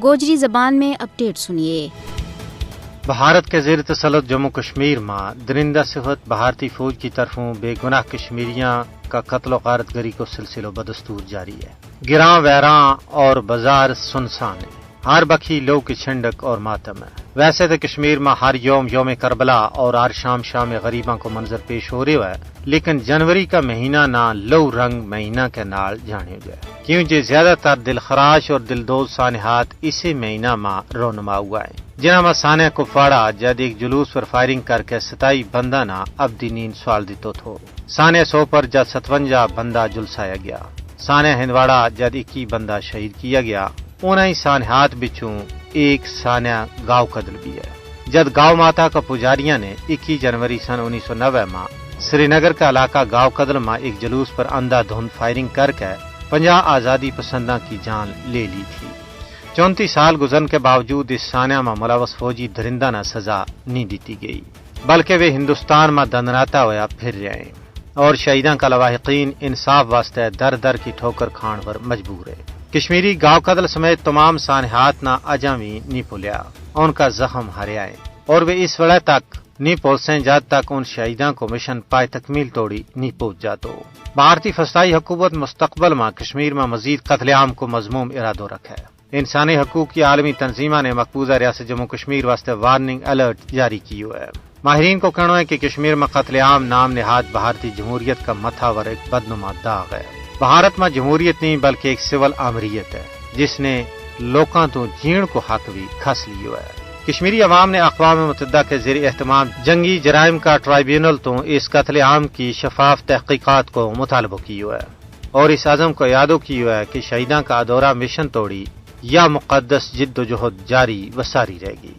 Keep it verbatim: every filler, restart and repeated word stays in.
گوجری زبان میں اپڈیٹ سنیے۔ بھارت کے زیر تسلط جموں کشمیر ما درندہ صفت بھارتی فوج کی طرفوں بے گناہ کشمیریاں کا قتل و غارت گری کو سلسلو بدستور جاری ہے۔ گراں ویراں اور بازار سنسان ہیں۔ ہر بکھی لو کی چھنڈک اور ماتم ہے۔ ویسے تو کشمیر ما ہر یوم یوم کربلا اور ہر شام شام غریباں کو منظر پیش ہو رہیو ہے، لیکن جنوری کا مہینہ نا لو رنگ مہینہ کے نال جانیو جائے، کیوں جے زیادہ تر دلخراش اور دلدوز سانحات اسی مہینہ ما رونما ہوا ہیں، جنہاں ما سانحہ کپواڑا جد ایک جلوس پر فائرنگ کر کے ستائی بندہ نا ابدی نیند سوال دیتو تھو۔ سانحہ سو پر جد ستونجا بندہ جلسایا گیا۔ سانحہ ہندواڑا جد اکی بندہ شہید کیا گیا۔ انہاں ہی سانحات بچوں ایک سانحہ گاؤ قدل بھی ہے۔ جد گاؤ ماتا کا پجاریاں نے اکی جنوری سن انیس سو نوے ما سری نگر کا علاقہ گاؤ قدل ما ایک جلوس پر اندھا دھند فائرنگ کر کے پنجاہ آزادی پسنداں کی جان لے لی تھی۔ چونتی سال گزرن کے باوجود اس سانحہ ما ملوث فوجی درندہ نا سزا نہیں دیتی گئی، بلکہ ویہ ہندوستان ما دندناتا ہویا پھر رہیا ہیں اور شہیداں کا لواحقین انصاف واسطے در در کی ٹھوکر کھان پر مجبور ہیں۔ کشمیری گاؤ قدل سمیت تمام سانحات نا اجاں وی نہیں پھولیا، ان کا زخم ہریا ہیں اور ویہ اس وڑے تک نہیں پھولسیں جد تک ان شہیداں کو مشن پائے تکمیل توڑی نہیں پہنچ جاتو۔ بھارتی فسطائی حکومت مستقبل ما کشمیر ما مزید قتل عام کو مذموم ارادو رکھے۔ انسانی حقوق کی عالمی تنظیماں نے مقبوضہ ریاست جموں کشمیر واسطے وارننگ الرٹ جاری کیو ہے۔ ماہرین کو کہنو ہے کہ کشمیر ما قتل عام نام نہاد بھارتی جمہوریت کا متھا ور ایک بدنما داغ ہے۔ بھارت ما جمہوریت نہیں بلکہ ایک سول آمریت ہے، جس نے لوکاں تو جین کو حق بھی کھس لیو ہے۔ کشمیری عوام نے اقوام متحدہ کے زیر اہتمام جنگی جرائم کا ٹرائبیونل تو اس قتل عام کی شفاف تحقیقات کو مطالبو کیو ہے اور اس عزم کو یادو کیو ہے کہ شہیداں کا ادورہ مشن توڑی یا مقدس جد و جہد جاری و ساری رہ گی۔